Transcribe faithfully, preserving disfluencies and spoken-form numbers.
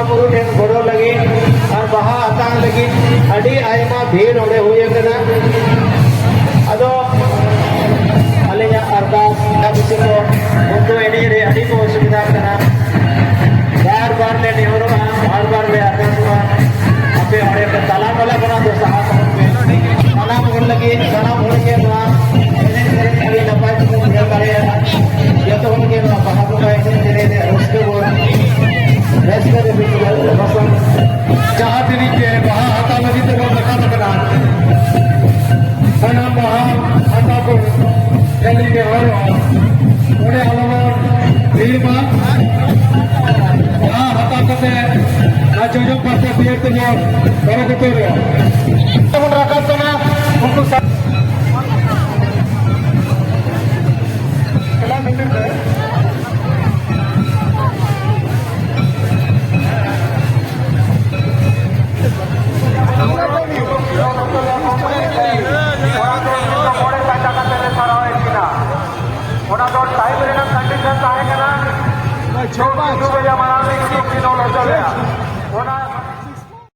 ᱵᱩᱨᱩ ᱴᱷᱮᱱ ᱜᱚᱲᱚ ᱞᱟᱹᱜᱤᱫ ᱟᱨ ᱵᱟᱦᱟ ᱟᱛᱟᱝ ᱞᱟᱹᱜᱤᱫ ᱟᱹᱰᱤ ᱟᱭᱢᱟ ᱵᱷᱤᱲ ᱚᱸᱰᱮ ᱦᱩᱭ ᱟᱠᱟᱱᱟ᱾ ᱟᱫᱚ ᱟᱹᱞᱤᱧᱟᱜ ᱟᱨᱫᱟᱥ ᱵᱤᱥᱚᱭ ᱠᱚ, ᱩᱱᱠᱩ ᱮᱱᱮᱡ ᱨᱮ ᱟᱹᱰᱤ ᱠᱚ ᱚᱥᱩᱵᱤᱫᱷᱟ ᱠᱟᱱᱟ᱾ ᱵᱟᱨ ᱵᱟᱨ ᱞᱮ ᱱᱮᱦᱚᱨᱚᱜᱼᱟ, ᱵᱟᱨ ᱵᱟᱨ ᱞᱮ ᱟᱨᱫᱟᱥᱚᱜᱼᱟ, ᱟᱯᱮ ᱚᱸᱰᱮ ᱯᱮ ᱛᱟᱞᱟ ᱢᱟᱞᱟ ᱠᱷᱚᱱᱟᱜ ᱫᱚ ᱥᱟᱦᱟ ᱛᱟᱵᱚᱱ ᱯᱮ᱾ ᱥᱟᱱᱟᱢ ᱦᱚᱲ ᱞᱟᱹᱜᱤᱫ, ᱥᱟᱱᱟᱢ ᱦᱚᱲ ᱜᱮ ᱱᱚᱣᱟ ᱮᱱᱮᱡ ᱥᱮᱨᱮᱧ ᱟᱹᱰᱤ ᱱᱟᱯᱟᱭ ᱛᱮᱵᱚᱱ ᱧᱮᱞ ᱫᱟᱲᱮᱭᱟᱜᱼᱟ᱾ ᱡᱚᱛᱚ ᱦᱚᱲ ᱜᱮ ᱱᱚᱣᱟ ᱵᱟᱦᱟ ᱵᱚᱸᱜᱟ ᱮᱱᱮᱡ ᱥᱮᱨᱮᱧ ᱨᱮ ᱨᱟᱹᱥᱠᱟᱹ ᱵᱚᱱ, ᱨᱟᱹᱥᱠᱟᱹ ᱨᱮ ᱵᱤᱱ ᱵᱟᱥᱟ᱾ ᱡᱟᱦᱟᱸ ᱛᱤᱱᱟᱹᱜ ᱜᱮ ᱵᱟᱦᱟ ᱦᱟᱛᱟᱣ ᱞᱟᱹᱜᱤᱫ ᱛᱮᱵᱚᱱ ᱨᱟᱠᱟᱵ ᱟᱠᱟᱱᱟ, ᱥᱟᱱᱟᱢ ᱵᱟᱦᱟ ᱦᱟᱛᱟᱣ ᱠᱚ ᱞᱟᱹᱜᱤᱫ ᱱᱮᱦᱚᱨᱚᱜᱼᱟ᱾ ᱚᱸᱰᱮ ᱟᱞᱚᱵᱚᱱ ᱵᱷᱤᱲ ᱢᱟ᱾ ᱵᱟᱦᱟ ᱦᱟᱛᱟᱣ ᱠᱟᱛᱮ ᱚᱱᱟ ᱡᱚᱡᱚᱢ ᱯᱟᱥᱴᱟ ᱵᱤᱭᱟᱨ ᱛᱮᱵᱚᱱ ᱯᱚᱨᱚᱵ ᱩᱛᱟᱹᱨᱚᱜᱼᱟ᱾ ᱵᱚᱱ ᱨᱟᱠᱟᱵ ᱠᱟᱱᱟ, ᱩᱱᱠᱩ ᱥᱟ- ᱚᱱᱟ ᱫᱚ ᱢᱤᱫ ᱥᱚ ᱢᱚᱬᱮ ᱥᱟᱭ ᱴᱟᱠᱟ ᱛᱮᱞᱮ ᱥᱟᱨᱦᱟᱣᱮᱫ ᱠᱤᱱᱟ᱾ ᱚᱱᱟ ᱫᱚ ᱴᱟᱭᱤᱢ ᱨᱮᱱᱟᱜ ᱠᱚᱱᱰᱤᱥᱚᱱ ᱛᱟᱦᱮᱸ ᱠᱟᱱᱟ᱾ ᱪᱷᱚ ᱵᱟᱡᱮ ᱢᱟᱲᱟᱝ ᱨᱮ ᱡᱩᱫᱤ ᱠᱤᱱ ᱚᱞ ᱦᱚᱪᱚ ᱞᱮᱭᱟ, ᱚᱱᱟ